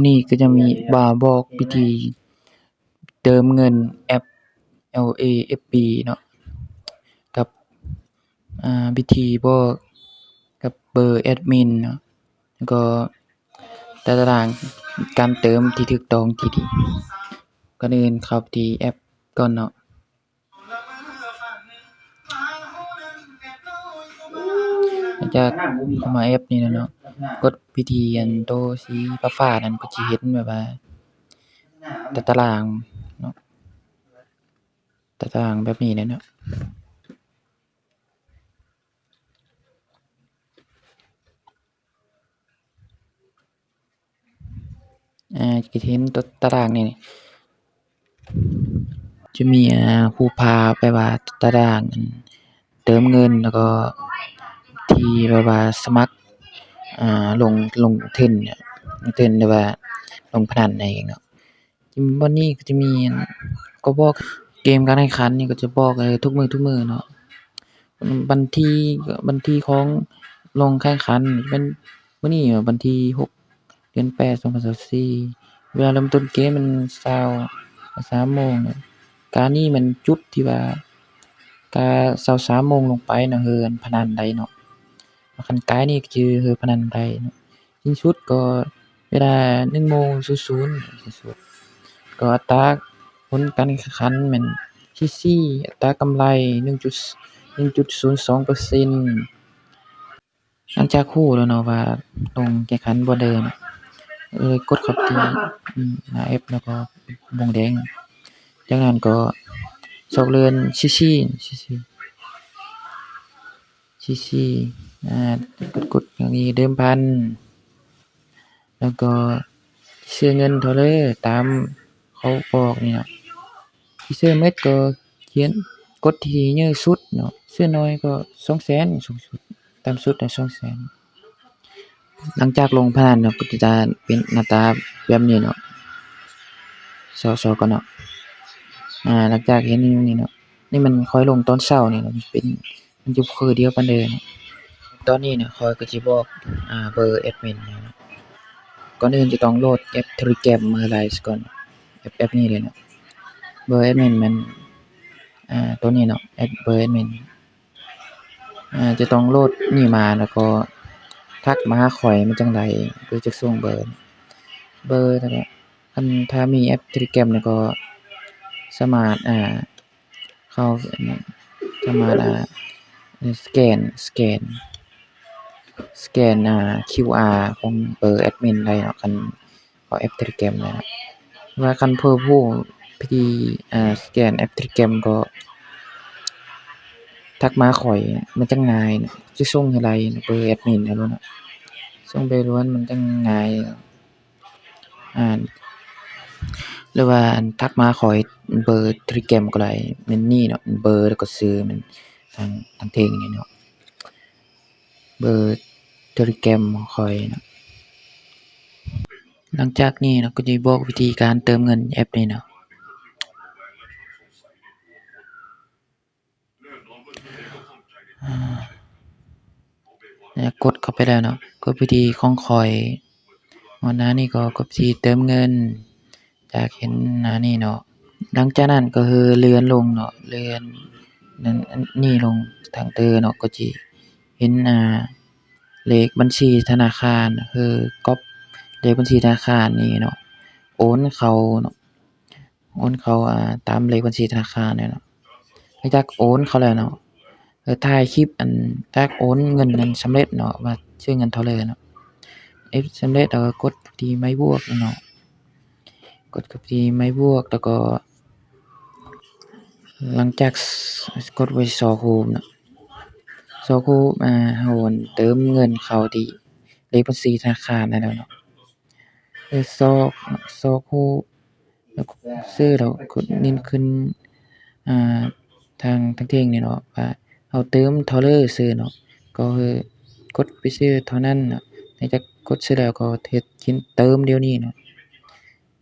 ນີ້ກໍຈະມີວ່າບອກວິທີເຕີມເງິນແອັບ ແອລ ເອ ເອັຟ ບີ ເນາະ ກັບ ອ່າ ວິທີບອກກັບເບີແອັດມິນເນາະ ແລ້ວກໍຕາຕະລາງການເຕີມທີ່ຖືກຕ້ອງທີ່ດີ. ກ່ອນອື່ນເຂົ້າໄປທີ່ແອັບກ່ອນເນາະ. ຈາກເຂົ້າມາແອັບນີ້ແລ້ວເນາະ ກົດໄປທີ່ອັນໂຕສີຟ້າໆນັ້ນ ກໍຈະເຫັນແບບວ່າຕາຕະລາງເນາະ ຕາຕະລາງແບບນີ້ແຫຼະເນາະ. ອ່າ ຈະເຫັນຕາ ຕາຕະລາງນີ້ ຈະມີ ອ່າ ຮູບພາບແບບວ່າຕາຕະລາງອັນເຕີມເງິນ ແລ້ວກໍທີ່ແບບວ່າສະໝັກ ອ່າ ລົງ ລົງທຶນ ລົງທຶນ ຫຼືວ່າລົງພະນັນນັ້ນເອງເນາະ. ບ່ອນນີ້ກໍຈະມີ ກໍບອກເກມການແຂ່ງຂັນນີ້ ກໍຈະບອກ ເອີ ທຸກມື້ ທຸກມື້ເນາະ. ວັນທີ ວັນທີຂອງລົງແຂ່ງຂັນແມ່ນມື້ນີ້ ວັນທີຫົກ ເດືອນແປດ ສອງພັນຊາວສີ່ ເວລາເລີ່ມຕົ້ນເກມແມ່ນຊາວ ຊາວສາມໂມງ. ການນີ້ແມ່ນຈຸດທີ່ວ່າ ການຊາວສາມໂມງລົງໄປເນາະ ເຮືອພະນັນໄດ້ເນາະ. ຄັນກາຍນີ້ກໍຄືເຮືອພະນັນໄດ້ເນາະ. ສິ້ນສຸດກໍເວລາໜຶ່ງໂມງສູນສູນ ສິ້ນສຸດ ກໍອັດຕາຜົນການແຂ່ງຂັນແມ່ນ ຊີຊີ ອັດຕາກຳໄລ ໜຶ່ງຈຸດ ໜຶ່ງຈຸດສູນສອງເປີເຊັນ. ຫຼັງຈາກຮູ້ແລ້ວເນາະວ່າຕ້ອງແຂ່ງຂັນບ່ອນໃດເນາະ ເລີຍກົດເຂົ້າໄປທີ່ ອືມ ໜ້າແອັບ ແລ້ວກໍວົງແດງ. ຈາກນັ້ນກໍຊອກເລື່ອນ ຊີຊີ ຊີຊີ ຊີຊີ ອ່າ ກົດໆ ຢ່າງນີ້ ເດີມພັນ ແລ້ວກໍເຊື່ອເງິນເທົ່າໃດ ຕາມເຂົາບອກນີ້ເນາະ. ຊິເຊື່ອໝົດກໍຂຽນ ກົດທີ່ເຍີະສຸດເນາະ, ເຊື່ອໜ້ອຍກໍສອງແສນ ສູງສຸດ ຕ່ຳສຸດນະສອງແສນ. ຫຼັງຈາກລົງພະນັນເນາະ ກໍຈະເປັນໜ້າຕາແບບນີ້ເນາະ, ຊໍ ຊໍກ່ອນເນາະ. ອ່າ ຫຼັງຈາກເຫັນນີ້ເນາະ, ນີ້ມັນຂ້ອຍລົງຕອນເຊົ້ານີ້ເນາະ, ມັນເປັນ ມັນຈະບໍ່ຄືດຽວປານໃດເນາະ. ຕອນນີ້ເນາະ ຂ້ອຍກໍຈະບອກ ອ່າ ເບີແອັດມິນເນາະ. ກ່ອນອື່ນຈະຕ້ອງໂຫຼດແອັບ Telegram ມາໃຫ້ຫຼາຍຊະກ່ອນ, ແອັບ ແອັບນີ້ເດ້ເນາະ. ເບີແອັດມິນແມ່ນ ອ່າ ໂຕນີ້ເນາະ, ແອັບ ເບີແອັດມິນ ອ່າ ຈະຕ້ອງໂຫຼດນີ້ມາ ແລ້ວກໍທັກມາຫາຂ້ອຍ ມັນຈັ່ງໄດ້ ເພື່ອຈະສົ່ງເບີ ເບີ ແລ້ວກໍ ຄັນຖ້າມີແອັບ Telegram ແລ້ວກໍສາມາດ ອ່າ ເຂົ້າ ສາມາດ ອ່າ ສະແກນ ສະແກນ ສະແກນ ອ່າ ຄິວອາ ຂອງເບີແອັດມິນໄດ້ເນາະ ຄັນເຂົ້າແອັບ Telegram ແລ້ວ. ວ່າຄັນເພິ່ນຮູ້ວິທີ ອ່າ ສະແກນແອັບ Telegram ກໍທັກມາຫາຂ້ອຍ ມັນຈັ່ງງ່າຍ ຈະສົ່ງໃຫ້ໄດ້ເບີແອັດມິນເນາະ, ສົ່ງໄປລ້ວນ ມັນຈັ່ງງ່າຍ. ອ່າ ຫຼືວ່າ ອັນ ທັກມາຂໍເບີ Telegram ກໍໄດ້ ແມ່ນນີ້ເນາະ, ເບີ ແລ້ວກໍຊື່ ແມ່ນທາງ ທາງເທິງນີ້ເນາະ, ເບີ Telegram ຂອງຂ້ອຍເນາະ. ຫຼັງຈາກນີ້ເນາະ ກໍຈະບອກວິທີການເຕີມເງິນແອັບນີ້ເນາະ. ແລ້ວກົດເຂົ້າໄປແລ້ວເນາະ, ກົດໄປທີ່ຂອງຂ້ອຍ. ໜ້ານີ້ກໍກົດໄປທີ່ເຕີມເງິນ ຈາກເຫັນໜ້ານີ້ເນາະ. ຫຼັງຈາກນັ້ນກໍຄືເລື່ອນລົງເນາະ, ເລື່ອນນັ້ນນີ້ລົງທາງເຕີເນາະ, ກໍຈະເຫັນ ອ່າ ເລກບັນຊີທະນາຄານ, ຄືກັອບເລກບັນຊີທະນາຄານນີ້ເນາະ, ໂອນເຂົ້າເນາະ. ໂອນເຂົ້າ ອ່າ ຕາມເລກບັນຊີທະນາຄານນີ້ເນາະ. ຫຼັງຈາກໂອນເຂົ້າແລ້ວເນາະ, ເອີ ຖ່າຍຄລິບ ອັນ ຈາກໂອນເງິນນັ້ນສຳເລັດເນາະ ວ່າຊື່ເງິນເທົ່າໃດເນາະ. ເຮັດສຳເລັດແລ້ວກໍກົດທີ່ໄມ້ບວກເນາະ, ກົດເຂົ້າທີ່ໄມ້ບວກ ແລ້ວກໍຫຼັງຈາກ ກົດໄປຊອກຮູບເນາະ, ຊອກຮູບ ອ່າ ເຮົາ ອັນ ເຕີມເງິນເຂົ້າທີ່ເລກບັນຊີທະນາຄານນັ້ນແລ້ວເນາະ. ເອີ ຊອກ ຊອກຮູບ ແລ້ວກໍຊື່ ແລ້ວກົດນີ້ຂຶ້ນ ອ່າ ທາງ ທາງເທິງນີ້ເນາະ ວ່າເຮົາເຕີມເທົ່າໃດຊື່ເນາະ, ກໍຄືກົດໄປຊື່ເທົ່ານັ້ນເນາະ. ຫຼັງຈາກກົດຊື່ແລ້ວກໍເຮັດ ເຕີມດຽວນີ້ເນາະ,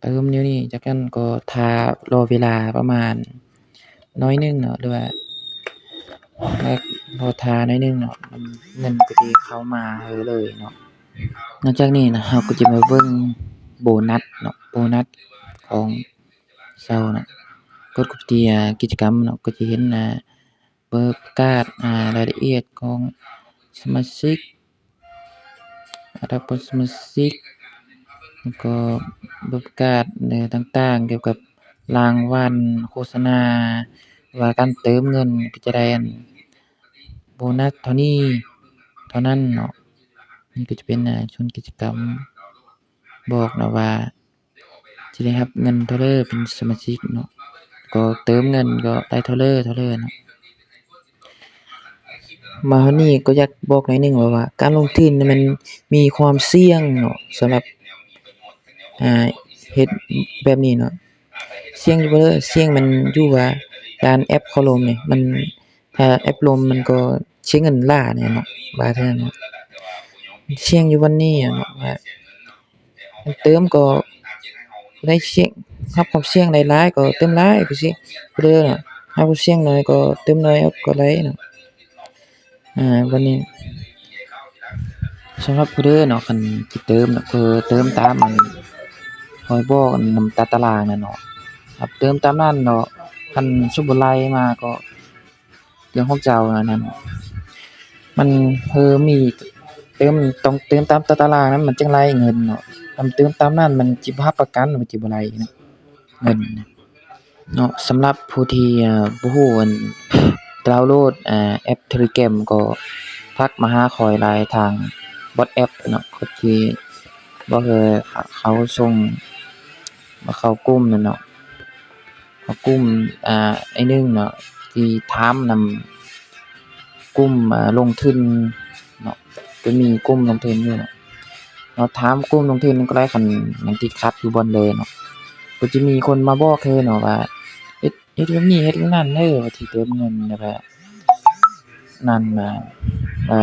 ເຕີມດຽວນີ້. ຈາກນັ້ນກໍຖ້າ ລໍເວລາປະມານໜ້ອຍໜຶ່ງເນາະ ຫຼືວ່າ ລໍຖ້າໜ້ອຍໜຶ່ງເນາະ, ເງິນກໍຊິເຂົ້າມາໃຫ້ເລີຍເນາະ. ຫຼັງຈາກນີ້ນະ ເຮົາກໍຈະມາເບິ່ງ ໂບນັດເນາະ ໂບນັດຂອງເຊົາເນາະ. ກົດເຂົ້າໄປທີ່ ອ່າ ກິດຈະກຳເນາະ ກໍຈະເຫັນ ອ່າ ເປີດປະກາດ ອ່າ ລາຍລະອຽດຂອງສະມາຊິກ ອັດຕາຜົນສະມາຊິກ ແລ້ວກໍເປີດປະກາດ ເອີ ຕ່າງໆ ກ່ຽວກັບລາງວັນ ໂຄສະນາ ວ່າການເຕີມເງິນກໍຈະໄດ້ອັນ ໂບນັດເທົ່ານີ້ເທົ່ານັ້ນເນາະ. ນີ້ກໍຈະເປັນ ອ່າ ສ່ວນກິດຈະກຳບອກເນາະວ່າ ຈະໄດ້ຮັບເງິນເທົ່າໃດເປັນສະມາຊິກເນາະ ກໍເຕີມເງິນກໍໄດ້ເທົ່າໃດເທົ່າໃດເນາະ. ມາຮອດນີ້ກໍຢາກບອກໜ້ອຍໜຶ່ງວ່າ ວ່າການລົງທຶນນີ້ມັນມີຄວາມສ່ຽງເນາະ ສຳລັບ ອ່າ ເຮັດແບບນີ້ເນາະ. ສ່ຽງຢູ່ບໍ່ເດີ? ສ່ຽງມັນຢູ່ວ່າການແອັບເຂົາລົ້ມນີ້ ມັນ ຖ້າແອັບລົ້ມມັນກໍເສຍເງິນຫຼາຍແນ່ເນາະ ວ່າເທື່ອເນາະ. ສ່ຽງຢູ່ບ່ອນນີ້ເນາະ ວ່າເຕີມກໍໄດ້ສ່ຽງ ຮັບຄວາມສ່ຽງໄດ້ຫຼາຍກໍເຕີມຫຼາຍ ຜູ້ເສຍ ຜູ້ເດີເນາະ ຮັບຄວາມສ່ຽງໜ້ອຍກໍເຕີມໜ້ອຍກໍໄດ້ເນາະ. ອ່າ ບັດນີ້ສຳລັບຜູ້ເດີເນາະ ຄັນຊິເຕີມເນາະ ກໍເຕີມຕາມອັນ ຂ້ອຍບອກນຳຕາຕະລາງນັ້ນເນາະ ເຕີມຕາມນັ້ນເນາະ. ຄັນສົມມຸດໄລ່ມາກໍ ເລື່ອງຂອງເຈົ້ານັ້ນ ມັນ ເອີ ມີເຕີມ ຕ້ອງເຕີມຕາມຕາຕະລາງນັ້ນ ມັນຈຶ່ງໄລ່ເງິນເນາະ. ຄັນເຕີມຕາມນັ້ນ ມັນຊິບໍ່ຮັບປະກັນວ່າຊິບໍ່ໄລ່ເງິນເນາະ. ສຳລັບຜູ້ທີ່ ເອີ ບໍ່ຮູ້ ອັນ ດາວໂຫຼດ ເອີ ແອັບ Telegram ກໍທັກມາຫາຂ້ອຍໄດ້ທາງ WhatsApp ເນາະ ຂ້ອຍຊິບອກໃຫ້ເຂົາສົ່ງມາເຂົ້າກຸ່ມນັ້ນເນາະ. ເຂົ້າກຸ່ມ ອ່າ ໄອ້ໜຶ່ງເນາະ ທີ່ຖາມນຳກຸ່ມ ອ່າ ລົງທຶນເນາະ ຈະມີກຸ່ມລົງທຶນຢູ່ເນາະ. ເຮົາຖາມກຸ່ມລົງທຶນກໍໄດ້ ຄັນຍັງຕິດຂັດຢູ່ບ່ອນໃດເນາະ ກໍຈະມີຄົນມາບອກເຮົາເນາະວ່າ ເຮັດ ເຮັດແບບນີ້ ເຮັດແບບນັ້ນເດີ ວ່າຊິເຕີມເງິນ ແລ້ວກໍນັ້ນນະ ວ່າ